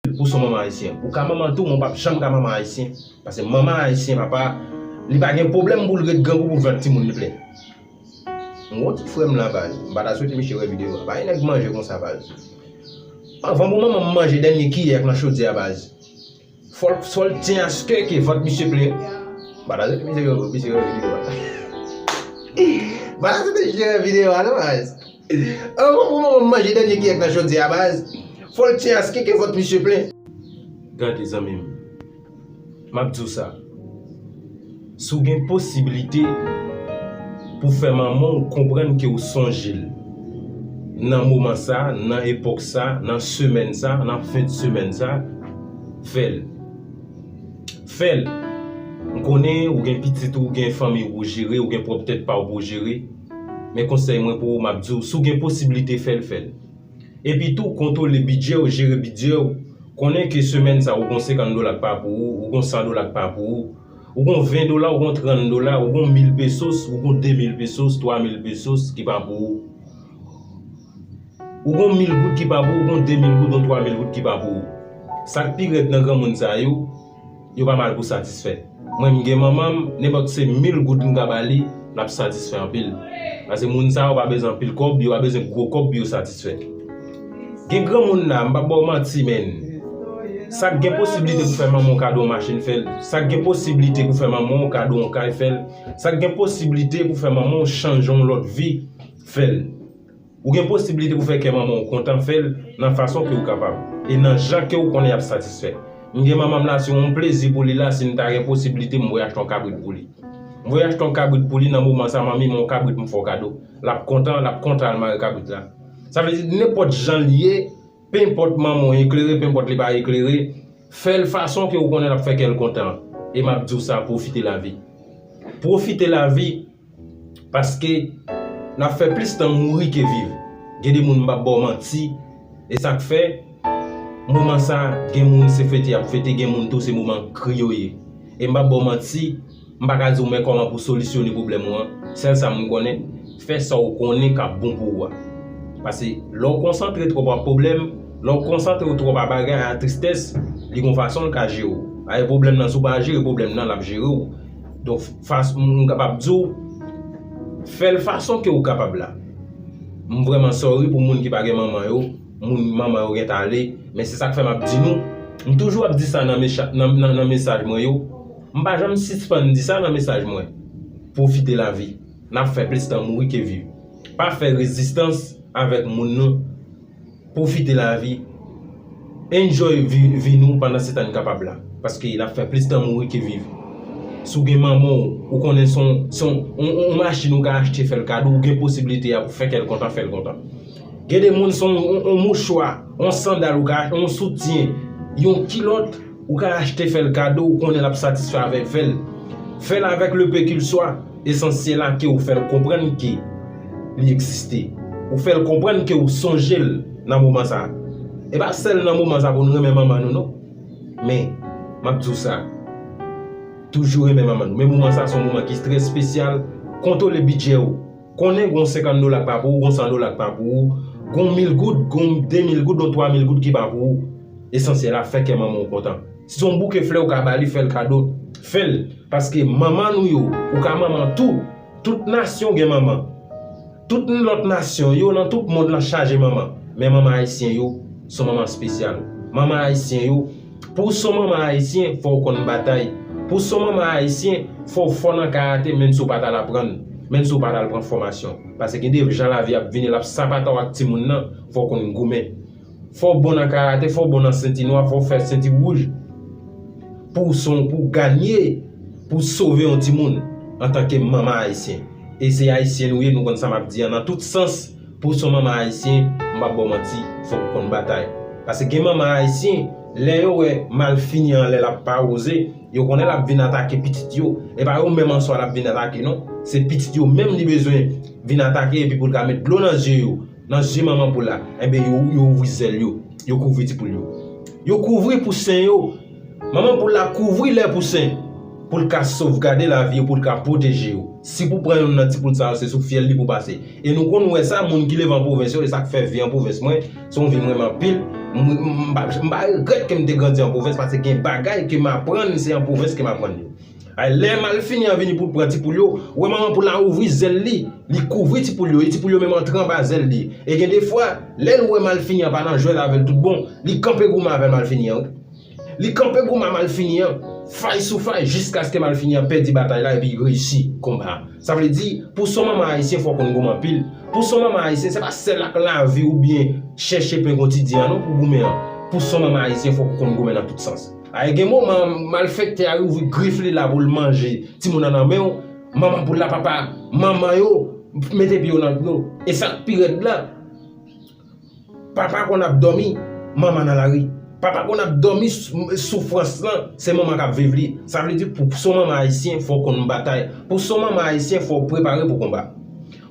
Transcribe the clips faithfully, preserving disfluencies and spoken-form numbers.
pou son manman ayisyen. Ou ka manman tou, men w p ap janm ka manman ayisyen. Paske manman ayisyen, papa, li pa gen pwoblèm pou l ret grangou pou vant timoun li plen. M gon ti frè m la, baz. M pa ta swete misye wè videyo a. Pa gen nèg manje konsa, baz. Anvan pou manman m manje dènye kiyè k nan chodyè a, baz, fò l, fò l tyen aske ke vant misye plen. M pa ta swete misye wè, misye wè videyo a. M pa ta swete misye wè videyo a, non, baz. Anvan pou manman m manje dènye kiyè k nan chodyè a, baz, fò l tyen aske ke vant misye plen. Gade, zanmi m, m ap di w sa. Si w gen posiblite pou fè manman w konprann ke w sonje l nan moman sa, nan epòk sa, nan semèn sa, nan fen de semèn sa, fè l. Fè l. M konnen ou gen pitit ou, ou gen fanmi pou w jere, ou gen pwòp tèt pa w pou w jere. Men konsèy mwen pou ou, m ap di w, si w gen posiblite fè l, fè l. Epi tou, kontwole bidjè w, jere bidjè w. Konnen ke semèn sa, ou gon senkant dola k pa pou ou, ou gon san dola k pa pou ou, ou gon ven dola, ou gon trant dola, ou gon mil pesos, ou gon de mil pesos, twa mil pesos ki pa pou ou. Ou gon mil goud ki pa pou ou, ou gon de mil goud, gon twa mil goud ki pa pou ou. Sa k pi rèd nan granmoun sa yo, yo pa mal pou satisfè. Mwen, m gen manman m, nenpòt se mil goud m ka ba li, l ap satisfè anpil. Paske moun sa yo pa bezwen anpil kòb, yo pa bezwen gwo kòb pou yo satisfè. Gen granmoun la, m p ap ba w manti, men. Sa k gen posiblite pou fè manman w kado yon machin, fè l. Sa k gen posiblite pou fè manman w kado yon kay, fè l. Sa k gen posiblite pou fè manman w chanje yon lòt vi, fè l. Ou gen posiblite pou fè kè manman w kontan, fè l nan fason ke w kapab e nan jan ke w konnen y ap satisfè. M gen manman m la, se yon plezi pou li la, si m ta gen posiblite, m voye achte yon kabrit pou li. M voye achte yon kabrit pou li, nan moman sa, manmi, men yon kabrit m fè w kado. L ap kontan, l ap kontan al mare kabrit la. Sa vle di, nenpòt jan l ye, penpòt manman w eklere, penpòt li pa eklere, fè l fason ke w konnen l ap fè kè l kontan. E m ap di w sa, pwofite lavi. Pwofite lavi, paske n ap fè plis tan mouri ke viv. Gen de moun, m p ap ba w manti, e sa k fè, moman sa, gen moun se fete y ap fete, gen moun tou se moman kri yo ye. E m p ap ba w manti, m pa ka di w men kòman pou solisyone pwoblèm ou an. Sèl sa m konnen, fè sa w konnen k ap bon pou ou a. Paske lè w konsantre twòp a pwoblèm, lè w konsantre w twòp a bagay, a tristès, li gon fason l ka jere w. Ayè pwoblèm nan, si w pa jere pwoblèm nan, l ap jere w. Donk, fas-, m kapab di w, fè l fason ke w kapab la. M vrèman sorry pou moun ki pa gen manman yo, moun manman yo gentan ale, men se sa k fè m ap di nou, m toujou ap di sa nan mecha-, nan, nan, nan mesaj mwen yo, m pa janm sispann di sa nan mesaj mwen. Pwofite lavi. N ap fè plis tan mouri ke viv. Pa fè rezistans avèk moun nou. Pwofite lavi. Enjoy vi, vi nou pandan se tan n kapab la. Paske n ap fè plis tan mouri ke viv. Si w gen manman w, ou konnen se yon, se yon, yon, yon, yon machin ou ka achte fè l kado, ou gen posiblite a pou fè kè l kontan, fè l kontan. Gen de moun se yon, yon, yon mouchwa, yon sandal ou ka, yon soutyen, yon kilòt, ou ka achte fè l kado, ou konnen l ap satisfè avè l, fè l. Fè l avèk le peu qu'il soit, esansyèl la ke ou fè l konprann ke li egziste. Ou fè l konprann ke ou sonje l nan moman sa. E pa sèl nan moman sa pou nou renmen manman nou, non. Men, m ap di w sa, toujou renmen manman nou. Men moman sa se yon moman ki trè espesyal. Kontwole bidjè w. Konnen gon senkant dola k pa pou ou, gon san dola k pa pou ou, gon mil goud, gon de mil goud, gon twa mil goud ki pa pou ou. Esansyèl la, fè kè manman w kontan. Si se yon bouke flè ou ka ba li, fè l kado, fè l. Paske manman nou yo, ou ka manman tou. Tout nasyon gen manman. Tout lòt nasyon yo, nan tout mond lan chaje manman. Men manman ayisyen yo, se yon manman espesyal. Manman ayisyen yo, pou w se yon manman ayisyen, fò w konn batay. Pou w se yon manman ayisyen, fò w fò nan karate, menm si w pa t al aprann, menm si w pa t al pran fòmasyon. Paske gen de jan lavi ap vini, l ap sapata w ak timoun nan, fò w konn goumen. Fò w bon nan karate, fò w bon nan senti nwa, fò w fè senti wouj. Pou w se yon, pou w ganye, pou w sove yon timoun antanke manman ayisyen. E se ayisyen nou ye, nou konn sa m ap di an nan tout sans. Pou w se yon manman ayisyen, m p ap ba w manti, fòk ou konn batay. Paske gen manman ayisyen, lè yo wè mal fini anlè l ap pa woze, yo konnen l ap vin atake pitit yo. E pa yo menm an swa l ap vin atake, non. Se pitit yo menm li bezwen vin atake epi pou l ka met dlo nan zye yo, nan zye manman poul la. Enben, yo, yo ouvri zèl yo, yo kouvri ti poul yo. Yo kouvri pousen yo. Manman poul la kouvri lè pousen pou l ka sovgade lavi yo, pou l ka pwoteje yo. Si pou pran youn nan ti poul sa yo, se sou fyèl li pou pase. E nou konn wè sa, moun ki leve an pwovens yo, e sa k fè vi an pwovens mwen, se yon vi m renmen anpil. M, m, m pa, m pa regrèt ke m te grandi an pwovens, paske gen bagay ke m aprann, se an pwovens ke m aprann yo. Ay, lè malfini an vini pou l pran ti poul yo, ou wè manman poul la ouvri zèl li, li kouvri ti poul yo, e ti poul yo menm antre anba zèl li. E gen de fwa, lè l wè malfini an pa nan jwèt avè l tout bon, li kanpe goumen avè malfini an, wi. Li kanpe goumen a malfini an, fay sou fay, jiskaske malfini an pèdi batay la epi reyisi konba a. Sa vle di, pou s on manman ayisyen, fò w konn goumen anpil. Pou s on manman ayisyen, se pa sèl ak lavi oubyen chèche pen kotidyen an non pou goumen an. Pou s on manman ayisyen, fò w konn goumen nan tout sans. Ay, gen moman, malfektè a ouvri grif li la pou l manje timoun nan nan men w, manman poul la, papa, manman yo, mete pye yo nan dlo. E sa k pi rèd la, papa konn ap dòmi, manman nan lari. Papa konn ap dòmi, sou, soufrans lan, se manman k ap viv li. Sa vle di, pou s on manman ayisyen, fò w konn batay. Pou s on manman ayisyen, fò w prepare pou konba.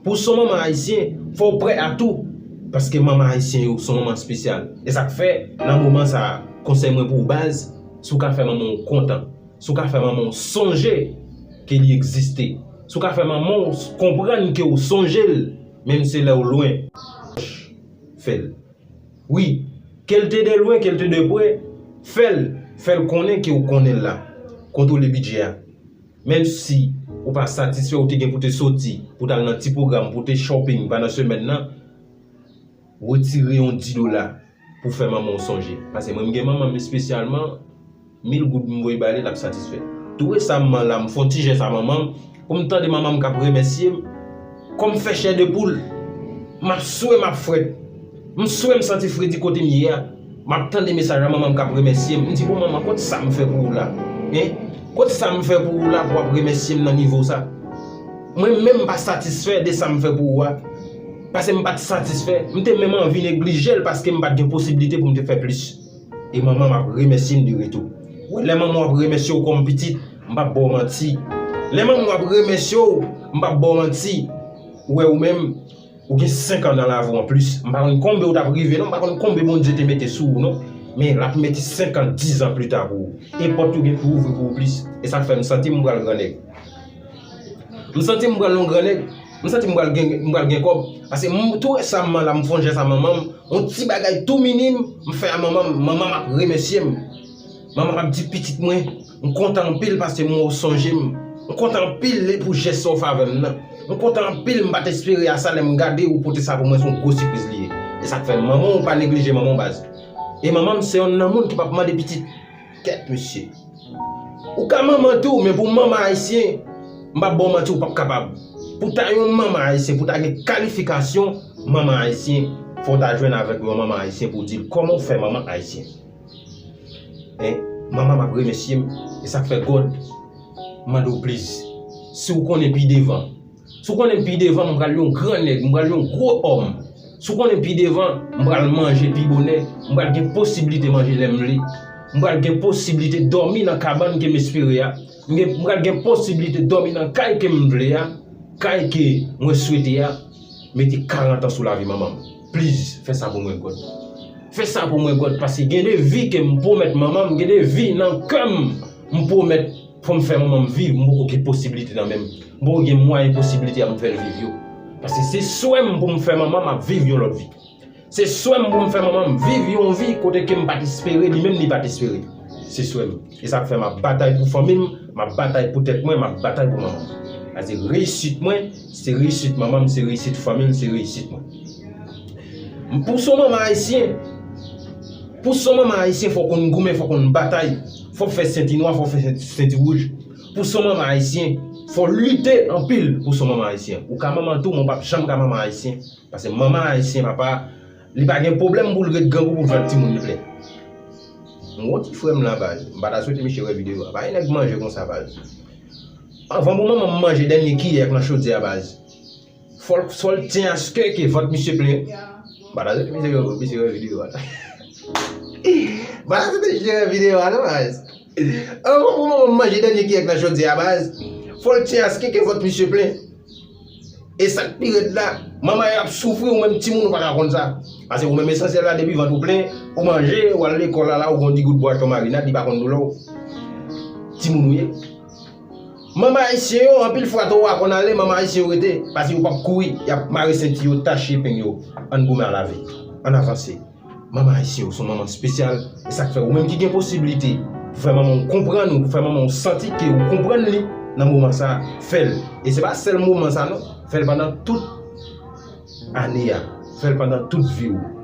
Pou s on manman ayisyen, fò w prè a tou. Paske manman ayisyen yo, s on manman espesyal. E sa k fè, nan moman sa a, konsèy mwen pou w baz, si w ka fè manman w kontan, si w ka fè manman w sonje ke li egziste, si w ka fè manman w konprann ke w sonje l, menm se lè w lwen, fè l. Wi, ke l te de lwen, ke l te de pre, fè l, fè l konnen ke w konnen l la. Kontwole bidjè a. Menm si ou pa satisfè, ou te gen pou te soti, pou t al nan ti pwogram, pou te shopping pandan semèn nan, retire yon dis dola pou fè manman w sonje. Paske mwen, m gen manman m espesyalman, mil goud m voye ba li, l ap satisfè. Tou resamman la, m fè yon ti jès a manman m, pou m tande manman m k ap remèsye m, kò m fè chè de poul. M ap swe, m ap frèt. M swe, m santi fredi kote m ye a. M ap tande mesaj a manman m k ap remèsye m. M di, "Bon, manman, kot sa m fè pou ou la? Hein? Kot sa m fè pou ou la pou w ap remèsye m nan nivo sa?" Mwen menm, m pa satisfè de sa m fè pou ou a. Paske m pa t satisfè. M te menm anvi neglije l paske m pa t gen posiblite pou m te fè plis. E manman m ap remèsye m de retou. Ou wè, lè manman w ap remèsye w kòm pitit, m p ap ba w manti. Lè manman w ap remèsye w, m p ap ba w manti. Ou wè, ou menm, ou gen senk an nan lavi w anplis. M pa konn konbe w t ap rive non, m pa konn konbe Bondye te mete sou ou non. Men l ap mete senk an, diz an pita pou ou. E pòt yo gen pou ouvri pou ou plis. E sa k fè m santi m pral gran nèg. M santi m pral yon gran nèg. M santi m pral gen, m pral gen kòb. Paske m, tou resamman la, m fè yon jès a manman m, yon ti bagay tou minim, m fè a manman m, manman m ap remèsye m. Manman m ap di, "Pitit mwen, m kontan anpil paske m wè w sonje m. M kontan anpil pou jès sa w fè avè m nan. M kontan anpil, m pa t espere a sa, lè m gade ou pote sa pou mwen, se yon gwo sipriz li ye." E sa k fè manman w pa neglije manman w baz. E manman m se yonn nan moun ki p ap mande pitit. Kèt mesye. Ou ka manman tou, men pou manman ayisyen, m p ap ba w manti, ou p ap kapab. Pou ta yon manman ayisyen, pou ta gen kalifikasyon manman ayisyen, fò w ta jwenn avèk yon manman ayisyen pou w di l kòman w fè manman ayisyen. Hein? Manman m ap remèsye m, e sa k fè God mande w pliz. Si w konnen pi devan, Si w konnen pi devan, m pral yon gran nèg, m pral yon gwo òm. Si w konnen pi devan, m pral manje pi bonè, m pral gen posiblite manje lè m vle. M pral gen posiblite dòmi nan kabann ke m espere a. M gen, m pral gen posiblite dòmi nan kay ke m vle a, kay ke mwen swete a. Mete karant an sou lavi manman m. Pliz, fè sa pou mwen, God. Fè sa pou mwen, God, paske gen de vi ke m pwomèt manman m, gen de vi nan kè m, m pwomèt Fò m fè manman m viv, m poko gen posiblite nan men m. M poko gen mwayen posiblite a pou m fè l viv yo. Paske se swè m pou m fè manman m ap viv yon lòt vi. Se swè m pou m fè manman m viv yon vi kote ke m pa t espere, li menm li pa t espere. Se swè m. E sa k fè m ap batay pou fanmi m, m ap batay pou tèt mwen, m ap batay pou manman m. Sa se reyisit mwen, se reyisit manman m, se reyisit fanmi m, se reyisit mwen. Pou s on manman ayisyen, pou s on manman ayisyen, fò w konn goumen, fò w konn batay, fò w fè senti nwa, fò w fè senti, senti wouj. Pou s on manman ayisyen, fò w lite anpil pou s on manman ayisyen. Ou ka manman tou, men w p ap janm ka manman ayisyen. Paske manman ayisyen, papa, li pa gen pwoblèm pou l ret grangou pou l fè timoun li plen. M gon ti frè m la, baz. M pa ta swete misye wè videyo a. Pa gen nèg manje konsa, baz. Anvan pou manman m manje dènye kiyè k nan chodyè a, baz. Fò l, fò l tyen aske ke vant misye plen. M pa ta swete misye, misye wè videyo a. M pa ta swete misye wè videyo a non, baz. Anvan pou manman m manje dènye kiyè k nan chodyè a, baz, fò l tyen aske ke vant misye plen. E sa k pi rèd la, manman yo ap soufri, ou menm timoun ou pa ka konn sa. Paske ou menm esansyèl la, depi vant ou plen, ou manje, ou al lekòl la, la, ou gon digout bwat yon marinad, li pa konn doulè w. Timoun ou ye. Manman ayisyen yo, anpil fwa, twò konn ale, manman ayisyen yo rete, paske yo p ap kouri, y ap mare senti yo, tache epeng yo. Ann goumen a lavi. Ann avanse. Manman ayisyen, ou se yon manman espesyal. E sa k fè ou menm ki gen posiblite fè manman w konprann ou, fè manman w santi ke ou konprann li nan moman sa a, fè l. E se pa sèl moman sa a non, fè l pandan tout ane a, fè l pandan tout vi w.